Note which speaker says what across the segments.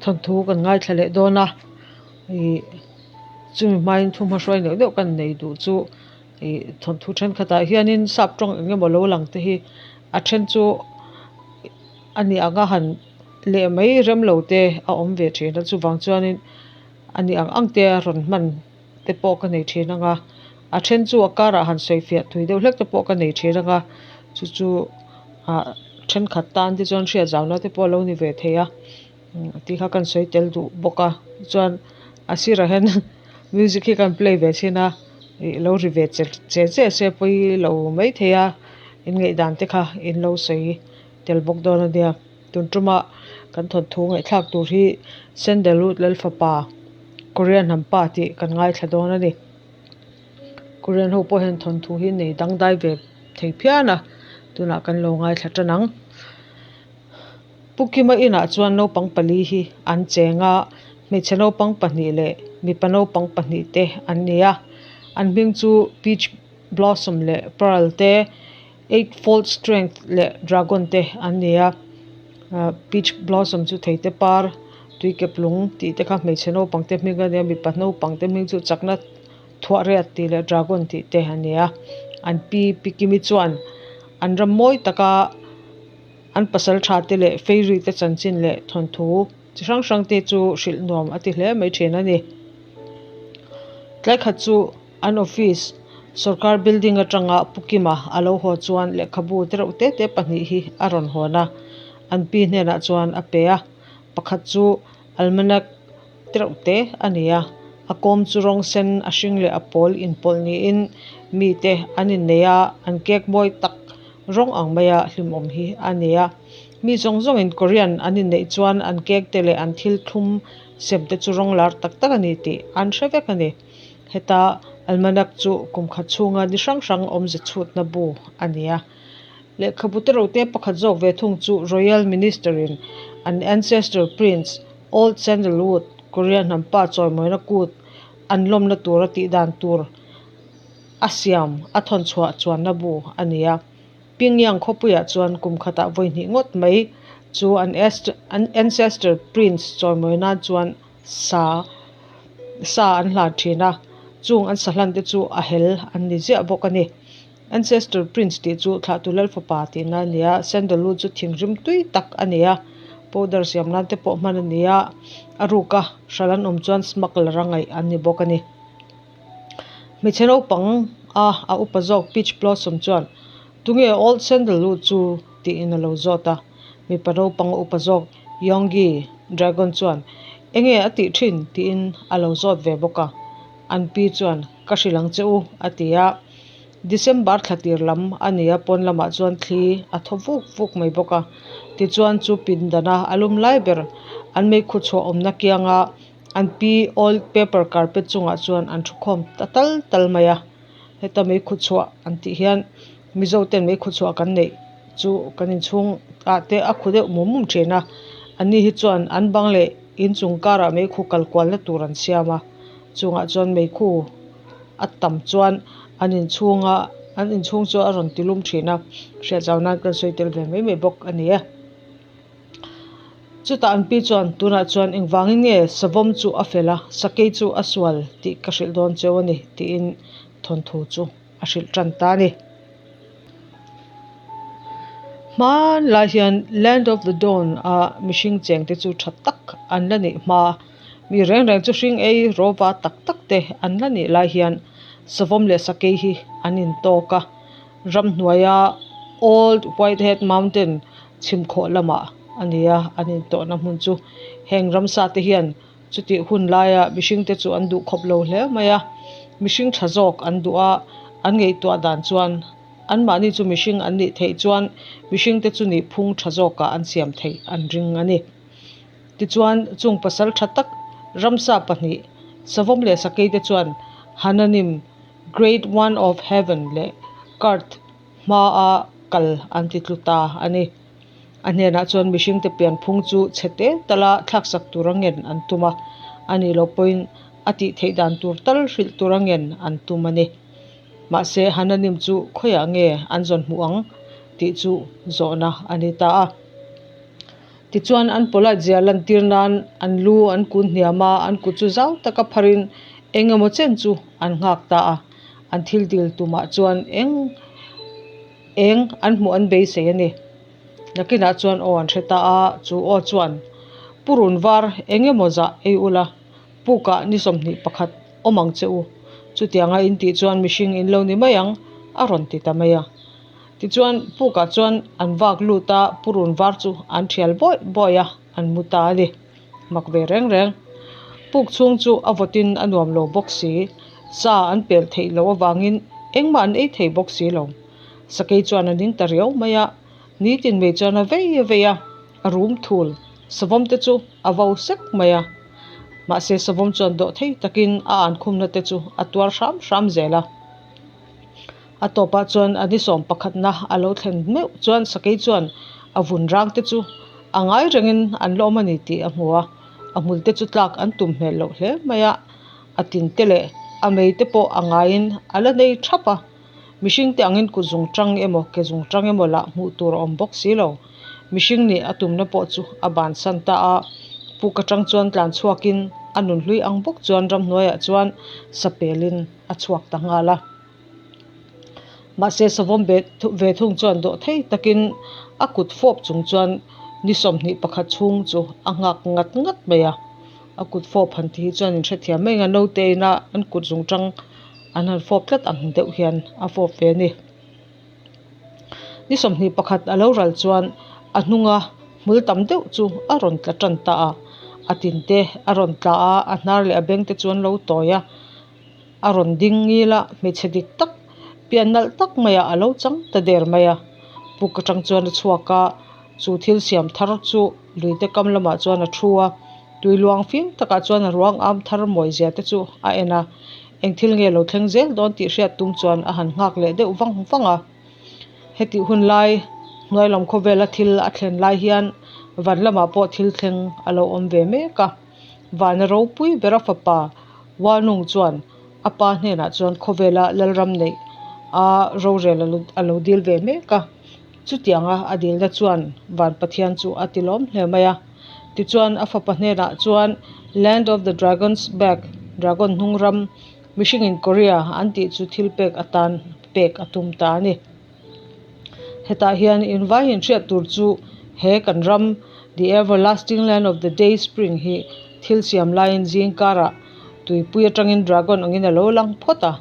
Speaker 1: Thawnthu kan ngaithla leh dawn a, ih chumi hmain thu hmahruai neuh neuh kan nei duh chu ih thawnthu thenkhatah hianin sap tawng eng emaw lo lang te hi a then chu a ni ang a han leh mai rem lo te a awm ve thin a chuvang chuanin a ni ang ang te a rawn hman te pawh ka nei thin ang a a then chu a karah han sawi fiah thui deuh hlek te pawh ka nei thin ang a chu chu ah thenkhat tan te chuan hriat zau na te pawh a lo ni ve thei a tih kha kan sawi tel duh bawk a chuan a sirah hian music hi kan play ve thin a ih lo ri ve che che che se pawi lo maithei a in ngaihdan te kha in lo sawi tel bawk dawn a nia tun tuma kan thawnthu ngaihthlak tur hi Sandalwood Lalfapa Korean hnam pa tih kan ngaithla dawn a ni. Korean ho pawh hian thawnthu hi nei dangdai ve thei phian a tunah kan lo ngaithla tan ang. Pu Kima inah chuan naupang pali hi an cheng a, hmeichhe naupang pahnih leh mipa naupang pahnih te an ni a. An hming chu Peach Blossom leh Pearl te, Eight Fold Strength leh Dragon te an ni a. Peach Blossom chu theite par, tuikeplung tih te kha hmeichhe naupang te hming a nia, mipa naupang te hming chu chakna thuah riat tih leh Dragon tih te a ni a. An pi Pi Kimi chuan an ram mawi taka. An pasal tha te leh fairy te chanchin leh thawnthu chi hrang hrang te chu hrilh nuam a ti hle mai thin a ni. Tlai khat chu an office sorkar building atanga Pu Kima a lo haw chuan lehkhabu tereuh te te pahnih hi a rawn hawn a, an pi hnenah chuan a pe a, pakhat chu almanac tereuh te a ni a, a kawm chu rawng sen a hring leh a pawl inpawlh niin mite an innei a, an cake mawi tak rawng ang maia hlimawm hi a ni a. Mi zawng zawngin Korean an inneih chuan an cake te leh an thil thlum sem te chu rawng lar tak tak a ni tih an hre vek a ni. Heta almanac chu kum khat chhunga ni hrang hrang awmze chhutna bu a ni a. Lehkhabu tereuhte pakhat zawk ve thung chu Royal Minister-in an ancestor Prince Old Sandalwood Korea hnampa chawimawina kut an lawmna tura tih dan tur a siam a thawn chhuah chuanna bu a ni a. Pyongyang khawpuiah chuan kum khatah vawi hnih ngawt mai chu an an ancestor prince chawimawi nan chuan sa sa an hlan thin a, chung an sa hlan te chu a hel an ni ziah bawk a ni. Ancestor prince tih chu thlahtu lal fapa tihna a ni a, sandalwood chu thinrim tui tak a ni a, powder siam nan te pawh hman a ni a, a ruka hral an awm chuan smuggler a ngaih an ni bawk a ni. Hmeichhe naupang a a upa zawk Peach Blossom chuan Tunge Old Sandalwood chu tiin a lo zawt a, mipa naupang a upa zawk Yoongi Dragon chuan Enge a tih thin tiin a lo zawt ve bawk a, an pi chuan Ka hrilh ang che u a ti a. December thla tir lam a ni a, pawn lamah chuan thli a thaw vuk vuk mai bawk a. Tichuan chu pindana a lum lai ber an meikhu chhuah awmna kianga an pi oil paper carpet chungah chuan an thu khawm ta tal tal mai a. Heta meikhu chhuah an tih hian Mizo ten meikhu chhuah kan neih chu kan inchhung ah te a khu deuh mum mum thin a. Ani hi chuan an bang leh inchung karah meikhu kal kualna tur an siam a, chungah chuan meikhu a tam chuan an inchhunga an inchhung chu a rawn ti lum thin a, hriat zau nan kan sawi tel ve mai mai bawk a ni e. Chutah an pi chuan tunah chuan engvangin nge savawm chu a fel a, sakei chu a sual tih ka hrilh dawn cheu a ni tiin thawnthu chu a hrilh tan ta a ni. Hmanlai hian Land of the Dawn a mihring chengte chu tha tak an la nih hma. Mi reng reng chu hring ei rawva tak tak te an la nih lai hian savawm leh sakei hi an intawk a, ramhnuaia Old Whitehead Mountain chhimkhawh lamah a ni a, an intawhna hmun chu heng ramsa te hian chutih hun laia mihring te chu an duh khawp lo hle mai a, mihring tha zawk an duh a, an ngaihtuah dan chuan anmahni chu mihring an nih theih chuan mihring te chu nihphung tha zawkah an siam theih an ring a ni. Tichuan, chung pasal tha tak ramsa pahnih, Savawm leh Sakei te chuan Hananim, Great One of Heaven leh Karth hmaa kal an ti tlu ta a ni. A hnenah chuan mihringte pianphung chu chhe te tala thlaksak tura ngen an tum a, a nih loh pawhin a tih theih dan tur tal hrilh tura ngen an tum a ni. Mahse, Hananim chu khawiah nge an zawn hmuh ang tih chu zawhna a ni ta a. Tichuan an polite zia lantir nan an lu an kun hniam a, an kut chu zau taka pharin eng emaw chen chu an nghak ta a. An thil dil tumah chuan eng eng an hmuh an beisei a ni. Nakinah chuan aw an hre ta a, chu aw chuan purun var eng emaw zah ei ula pukah ni 21 awm ang che u. Chutianga in tih chuan mihring in lo ni mai ang a rawn ti ta mai a. Tichuan pukah chuan an vak lut a, purun var chu an thial bawih bawih a, an mu ta a ni. Mak ve reng reng. Puk chhung chu a vawtin a nuam lo bawk si. Sa an pel theih loh avangin engmah an ei thei bawk si lo. Sakei chuan a ning ta riau mai a, nitin mai chuan a vei a vei a, a rum thul. Savawm te chu a vo sek mai a. Mahse savawm chuan dawh thei takin a ankhumna te chu a tuar hram hram zel a. A tawpah chuan a ni sawm pakhatna a lo thlen meuh chuan sakei chuan a vun rang te chu a ngai rengin an la awm a ni tih a hmu a, a hmul te chu tlak an tum hmel loh hle mai a, a tin te leh a mei te pawh a ngaiin a la nei thap a, mihring te angin kut zung tang emaw ke zung tang emaw lah hmuh tur a awm bawk si lo. Mihring nih a tumna pawh chu a bansan ta a, puk atang chuan tlan chhuakin a nunhlui ang bawk chuan ramhnuaiah chuan sapelin a chhuak ta nghal a. Mahse savawm ve thung chuan dawh thei takin a kut fawp chung chuan ni 21 chhung chu a nghak ngat ngat mai a. A kut fawp han tih hi chuan inhrethiam mai ang a, naute ina an kut zung tang an han fawp tlat ang deuh hian a fawp ve a ni. Ni 21 a lo ral chuan a hnunga hmul tam deuh chu a rawn tla tan ta a, a tin te a rawn tla a, a hnar leh a beng te chu an lo tawi a. A rawn ding ngil a, hmeichhe dik tak, pian nalh tak maiah a lo chang ta der mai a. Puk atang chuan a chhuak a, chu thil siam thar chu luite kam lamah chuan a thu a, tui luang fim takah chuan a ruang am thar mawi zia te chu a en a. Eng thil nge lo thleng zel dawn tih hriat tum chuan a han nghak leh deuh vang vang a. Hetih hun lai hnuai lam khawvela thil a thlen lai hian van lamah pawh thil thleng a lo awm ve mek a. Vana ropui bera fapa Wanung chuan a pa hnenah chuan khawvela lalram neih a rorel a lo dil ve mek a. Chutianga a dilna chuan Van Pathian chu a ti lawm hle mai a. Tichuan a fapa hnenah chuan Land of the Dragon's Back, Dragon hnung ram, mihringin Korea an tih chu thil pek atan pek a tum ta a ni. Hetah hian invaiin hriat tur chu he kan ram The Everlasting Land of the Day Spring hi thil siam laiin zing karah tuipui atangin dragon angin a lo lang phawt a,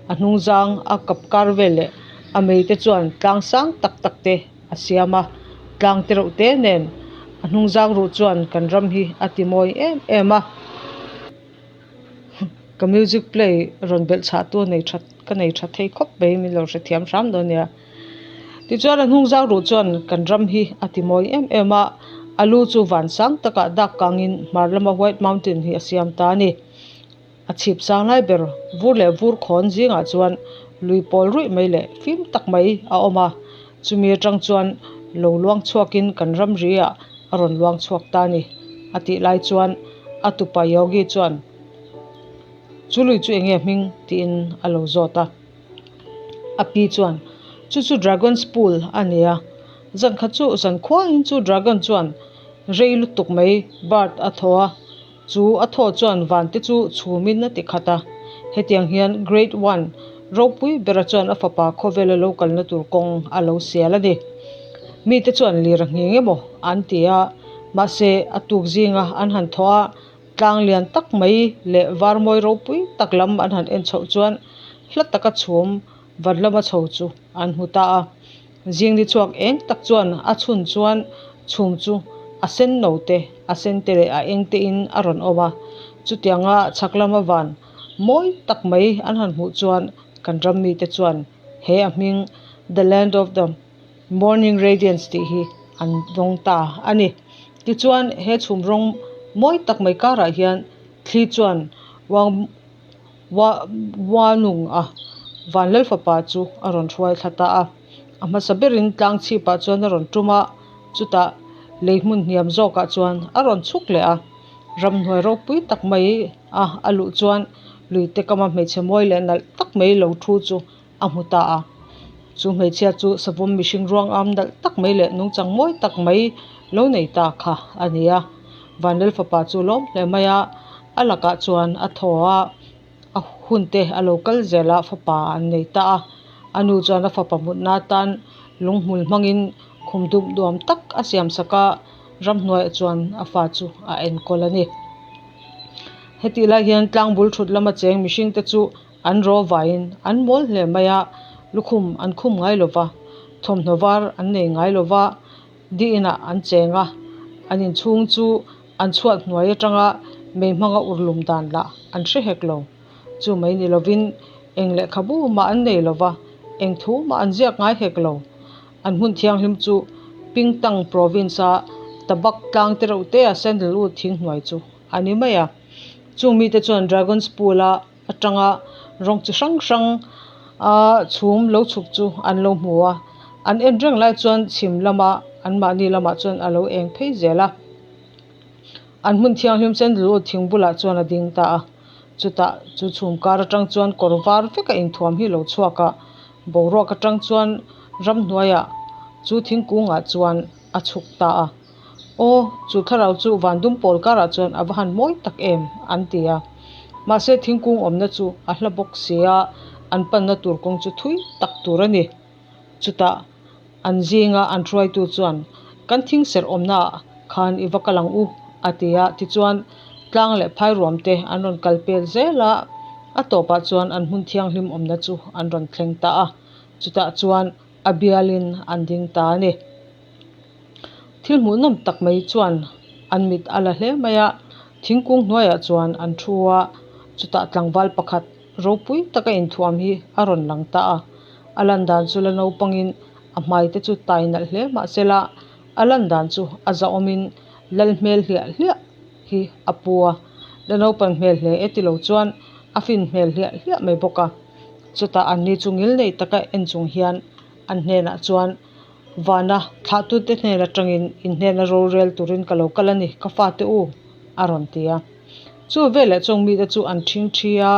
Speaker 1: a hnung zang a kap kar vel leh a mei te chuan tlang sang tak tak te a siam a, tlang te reuh te nen a hnung zang ruh chuan kan ram hi a ti mawi em em a. Ka music play rawn belh chhah tu a nei that ka nei tha thei khawp mai min lo hrethiam hram dawn nia. Tichuan a hnung zau ruh chuan kan ram hi a ti mawi em em a, a lu chu van sang takah dak kangin hmar lama white mountain hi a siam ta a ni. A chhip sang lai ber vur leh vur khawn zingah chuan lui pawl ruih mai leh fim tak mai a awm a, chumi atang chuan lo luang chhuakin kan ram ri ah a rawn luang chhuak ta a ni a tih lai chuan a tupa Yogi chuan chu lui chu enge hming tiin a lo zawt a. A pi chuan chu chu Dragon's Pool a ni a, zan khat chu zan khuain chu dragon chuan rei lutuk mai bird a thaw a, Chu a thaw chuan vante chu chhumin a ti khat a. Hetiang hian Great One ropui bera chuan a fapa khawvela lo kalna tur kawng a lo sial a ni. Mite chuan lir a nghing emaw an ti a, mahse a tuk zinga an han thaw a, tlang lian tak mai leh var mawi ropui tak lam an han en chhoh chuan hla taka chhum van lama chho chu an hmu ta a. Zing ni chhuak eng tak chuan a chhun chuan chhum chu a sen no te, a sen te leh a eng te in a rawn awm a. Chutianga chhak lama van mawi tak mai an han hmuh chuan kan ram mite chuan he a hming The Land of the Morning Radiance tih hi an dawng ta a ni. Tichuan he chhum rawng mawi tak mai karah hian thli chuan Wanung a Vanlal fapa chu a rawn hruai thla ta a. A hmasa berin tlang chhipah chuan a rawn tum a, chutah lei hmun hniam zawkah chuan a rawn chhuk leh a. Ramhnuai ropui tak mai a a luh chuan luite kama hmeichhe mawi leh nalh tak mai lo thu chu a hmu ta a. Chu hmeichhia chu savawm mihring ruang am nalh tak mai leh nungchang mawi tak mai lo nei ta kha a ni a. Vanlal fapa chu lawm hle mai a, a lakah chuan a thaw a, a hun te a lo kal zel a, fapa an nei ta a. A nu chuan a fapa mutna atan lunghmul hmangin khum dup duam tak a siam sak a, ramhnuaiah chuan a fa chu a enkawl a ni. Hetih lai hian tlang bul thut lama cheng mihring te chu an raw vaiin an mawl hle mai a, lukhum an khum ngai lo va, thawmhnaw var an nei ngai lo va, di inah an cheng a, an inchhung chu an chhuat hnuai atanga mei hmanga urlum dan lah an hre hek lo. Chu mai ni lovin eng lehkhabu mah an nei lo va, eng thu mah an ziak ngai hek lo. An hmun thianghlim chu Pingtang Province-a Tabak tlang te reuh tea Sandalwood thing hnuai chu a ni mai a. Chung mite chuan Dragon's Pool-a atanga rawng chi hrang hrang a chhum lo chhuk chu an lo hmu a, an en reng lai chuan chhim lama anmahni lamah chuan a lo eng phei zel a. An hmun thianghlim Sandalwood thing bulah chuan a ding ta a, chutah chu chhum kar atang chuan kawr var veka inthuam hi lo chhuak a, boruak atang chuan ramhnuaiah chu thingkungah chuan a chhuk ta a. Aw, chu thlarau chu van dum pawl karah chuan a va han mawi tak em? an ti a. Mahse thingkung awmna chu a hla bawk si a, an panna tur kawng chu thui tak tur a ni. Chutah an zinga an hruaitu chuan, Kan thing serh awmnaah khan i va kal ang u, a ti a. Tichuan, tlang leh phai ruam te an rawn kal pel zel a, a tawpah chuan an hmun thianghlim awmna chu an rawn thleng ta a. Chutah chuan a bialin an ding ta a ni. Thil hmuhnawm tak mai chuan an mit a la hle mai a, thingkung hnuaiah chuan an thu a, chutah tlangval pakhat ropui taka inthuam hi a rawn lang ta a, a lan dan chu la naupangin a hmai te chu tai nalh hle mahsela a lan dan chu a zahawmin lal hmel hliah hliah hi a pu a, la naupang hmel hle e tilo chuan a fin hmel hliah hliah mai bawk a, chutah anni chu ngilnei taka en chung hian an hnenah chuan Vana thlahtute hnen atangin in hnena rorel turin ka lo kal a ni, ka fate u, a rawn ti a. Chu veleh chuang mite chu an ṭhing ṭhi a,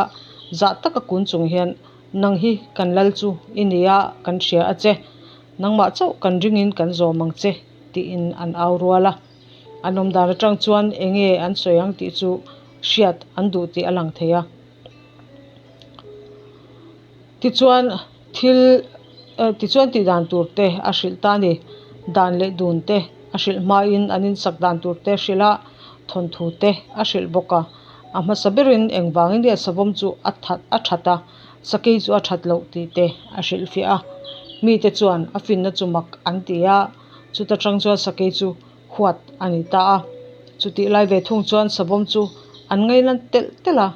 Speaker 1: zah taka kun chung hian, Nang hi kan lal chu i ni a, kan hria a che. Nangmah chauh kan ringin kan zawm ang che, tiin an au rual a. An awmdan atang chuan eng nge an sawi ang tih chu hriat an duh tih a lang thei a. Tichuan thil tichuan tih dan tur te a hrilh ta a ni. Dan leh dun te a hrilh hmain an insak dan tur te a hrilh a, thawnthu te a hrilh bawk a. A hmasa berin engvangin nge savawm chu a that a that a, sakei chu a that loh tih te a hrilhfiah a. Mite chuan a finna chu mak an ti a, chuta tang chuan sakei chu huat a ni ta a. Chutih lai ve thung chuan savawm chu an ngaihlan telh telh a,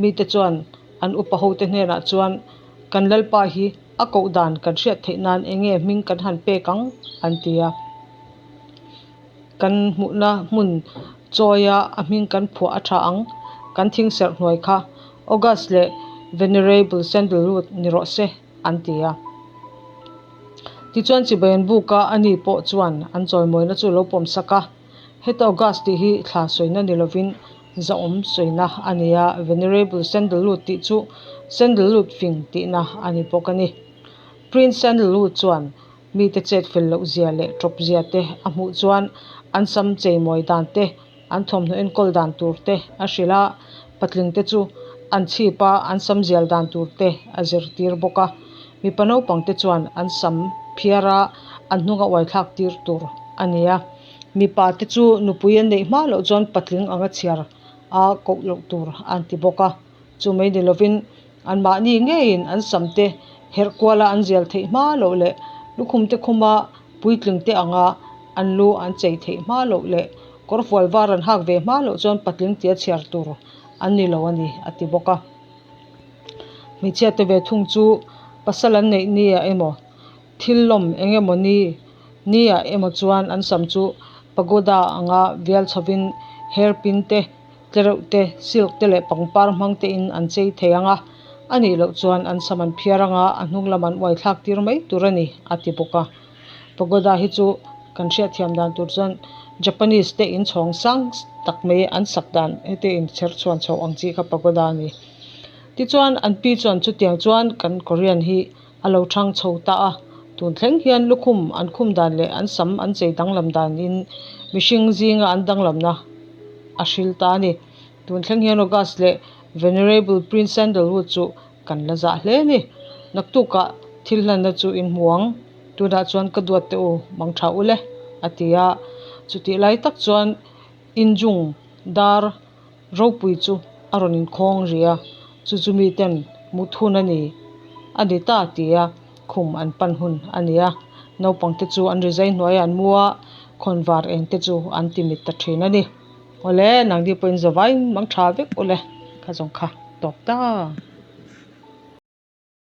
Speaker 1: mite chuan An upa hote hnenah chuan, Kan Lalpa hi a koh dan kan hriat theih nan eng nge hming kan han pek ang? an ti a. Kan hmuhna hmun chawia a hming kan phuah a tha ang. Kan thing serh hnuai kha August leh Venerable Sandalwood ni rawh se, an ti a. Tichuan chibai an buk a, ani pawh chuan an chawimawina chu lo pawm sak a. Heta August tih hi thla sawina ni lovin zahawm sawina a ni a, Venerable Sandalwood tih chu Sandalwood fing tihna a ni bawk a ni. Prince Sandalwood chuan mite chet fel loh zia leh tawp zia te a hmuh chuan an sam cheimawi dan te, an thawmhnaw enkawl dan tur te a hrilh a, patling te chu an chhip a, an sam zial dan tur te a zirtir bawk a. Mipa naupang te chuan an sam phiar a, an hnunga uaithlak tir tur a ni a. Mipa te chu nupui an neih hma loh chuan patling anga chhiar a koh loh tur an ti bawk a. Chu mai ni lovin anmahni ngeiin an sam te herh kuala an zial theih hma loh leh lukhum te khuma puitling te anga an lu an chei theih hma loh leh kawrfual var an hak ve hma loh chuan patling tia chhiar tur an ni lo a ni a ti bawk a. Hmeichhia te ve thung chu pasal an neih ni ah emaw Thil lawm eng emaw ni ni ah emaw chuan an sam chu pagoda anga vial chhovin hairpin te, tlereuh te, silk te leh pangpar hmang te in an chei thei ang a, a nih loh chuan an sam an phiar anga a hnung lam an uai thlak tir mai tur a ni a ti bawk a. Pagoda hi chu kan hriatthiam dan tur chuan Japanese te inchhawng sang tak mai an sak dan heti inchher chhuan chhoh ang chi kha pagoda a ni. Tichuan an pi chuan chutiang chuan kan Korean hi A lo thang chho ta a, tun thleng hian lukhum an khum dan leh an sam an chei danglam danin Mihring zinga an danglamna a hril ta a ni. Tun thleng hian August leh Venerable Prince Sandalwood chu kan la zah hle a ni. Naktukah thil hlanna chu in hmu ang. Tunah chuan ka duat teh u, mang tha ule, a ti a. Chutih lai tak chuan injung dar ropui chu a rawn inkhawng rih a, chu chu miten mut hun a ni a ni ta ti a, khum an pan hun a ni a. Naupangte chu an rizai hnuaiah an mu a, khawnvar engte chu an ti mit ta thin a ni. Awle, nangni pawhin zavaiin mang tha vek ule, kha zawng kha tawp ta.